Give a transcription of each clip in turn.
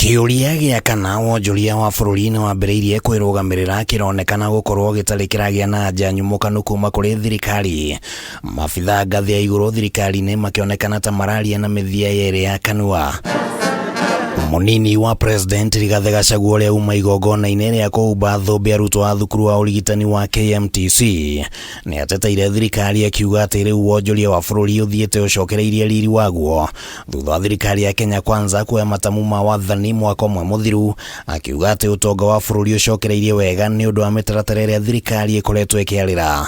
Kĩũria gĩa kana wonjoria wa bũrũri nĩ wambĩrĩirie kwĩrũgamĩrĩra kĩronekana gũkorwo gĩtarĩ kĩragĩa na anja nyumũkanu kuma kũrĩ thirikari. Maabitha ngathĩ ya igũrũ thirikari-inĩ makĩonekana ta mararia na mĩthia yerĩ ya kanua. Mũnini wa President Rigathĩ Gachagua ũrĩa uma igongona-inĩ rĩa kũhumba thũmbĩ arutwo a thukuru wa ũrigitani wa KMTC nĩ ateteire thirikari akiuga atĩ rĩu wonjoria wa bũrũri ũthiĩte ũcokereirie riri waguo thutha wa thirikari ya Kenya Kwanza kuoya matamu ma wathani mwaka ũmwe mũthiru, akiuga atĩ ũtonga wa bũrũri ũcokereirie wega nĩ ũndũ wa mĩtaratara ĩrĩa thirikari ĩkoretwo ĩkĩarĩra.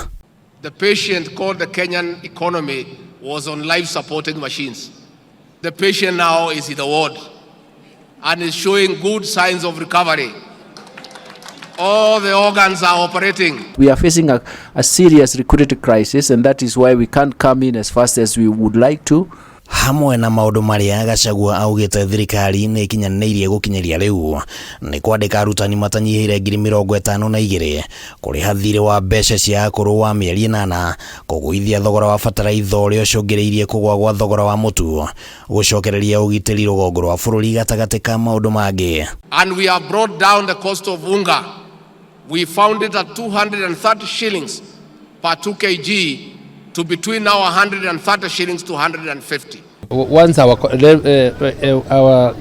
The patient called the Kenyan economy was on life supporting machines. The patient now is in the ward and is showing good signs of recovery. All the organs are operating. We are facing a serious liquidity crisis, and that is why we can't come in as fast as we would like to. Hamwe na maũndũ marĩa Gachagua augĩte thirikari nĩ ĩkinyanĩirie gũkinyĩria rĩu nĩ kwandĩka arutani matanyihĩire 52,000, kũrĩha thirĩ wa mbeca cia akũrũ wa mĩeri 8, kũgũithia thogora wa bataraitha ũrĩa ũcũngĩrĩirie kũgũa gwa thogora wa mũtu, gũcokereria ũgitĩri rũgongo rwa bũrũri gatagatĩ ka maũndũ mangĩ. And we have brought down the cost of unga. We found it at 230 shillings per 2 kg to between now 130 shillings to 150. Once our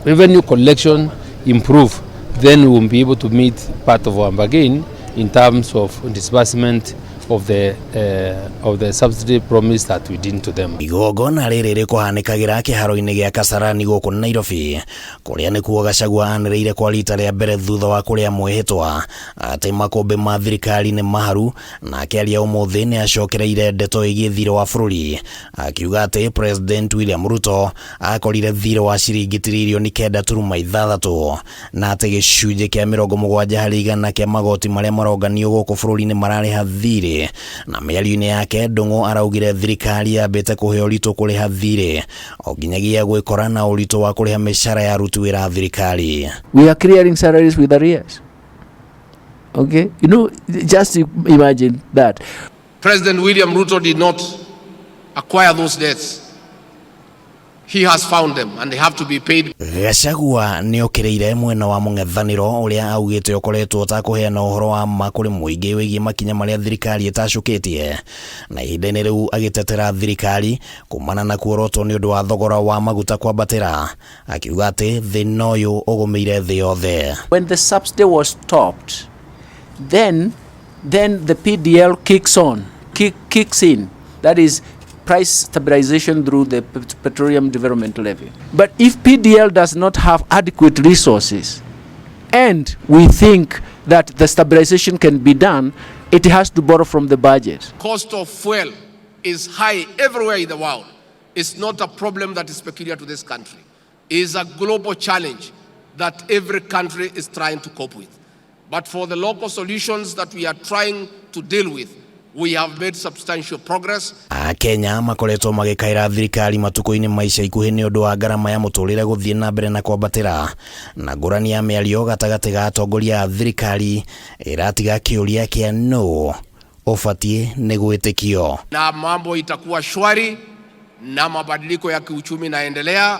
revenue collection improve, then we will be able to meet part of our bargain in terms of disbursement of the subsidy promise that we did to them. Igongona rĩrĩ rĩkũhanĩkagĩra kĩharo-inĩ gĩa Kasarani gũkũ Nairobi, kũrĩa nĩkuo Gachagua anĩrĩire kwa rita rĩa mbere thutha wa kũrĩa mwĩhĩtwa atĩ makũmbĩ ma thirikari nĩ maharu, na akĩaria ũmũthĩ nĩ acokereire ndeto ĩgiĩ thirĩ wa bũrũri, akiuga atĩ President William Ruto akorire thirĩ wa ciringi 9.6 tiririoni, na atĩ gĩcunjĩ kĩa 70% kĩa magoti marĩa maronganio gũkũ bũrũri-inĩ mararĩha thirĩ. Na mĩario-inĩ yake, Ndung'u araugire thirikari yambĩte kũhe ũritũ kũrĩha thirĩ o nginyagia gwĩkora na ũritũ wa kũrĩha mĩcara ya aruti wĩra a thirikari. We are clearing salaries with arrears. Okay? Just imagine that. President William Ruto did not acquire those debts. He has found them and they have to be paid. Gachagua nĩ okĩrĩire mwena wa mũng'ethanĩro ũrĩa augĩte ũkoretwo ũtakũheana ũhoro wa ma kũrĩ mũingĩ wĩgiĩ makinya marĩa thirikari ĩtacũkĩtie, na ihinda-inĩ rĩu agĩtetera thirikari kumana na kuorotwo nĩ ũndũ wa thogora wa maguta kwambatĩra, akiuga atĩ thĩna ũyũ ũgũmĩire thĩ yothe. When the subsidy was stopped, then the PDL kicks in. That is price stabilization through the Petroleum Development Levy. But if PDL does not have adequate resources, and we think that the stabilization can be done, it has to borrow from the budget. Cost of fuel is high everywhere in the world. It's not a problem that is peculiar to this country. It is a global challenge that every country is trying to cope with. But for the local solutions that we are trying to deal with, we have made substantial progress. Akenya makoretwo magĩkaĩra thirikari matukũ-inĩ ma ica ikuhĩ nĩ ũndũ wa ngarama ya mũtũrĩre gũthiĩ na mbere na kwambatĩra, na ngũrani ya mĩario gatagatĩ ga atongoria a thirikari ĩratiga kĩũria kĩa nũ ũbatiĩ nĩ gwĩtĩkio. Na mambo itakuwa shwari na mabadiliko ya kiuchumi inaendelea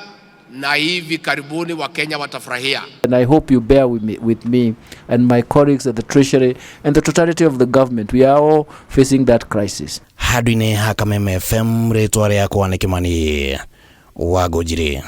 na hivi karibuni Wakenya watafurahia. And I hope you bear with me and my colleagues at the Treasury and the totality of the government. We are all facing that crisis. Handũ-inĩ ha Kameme FM, rĩtwa rĩakwa nĩ Kĩmani wa Ngũnjiri.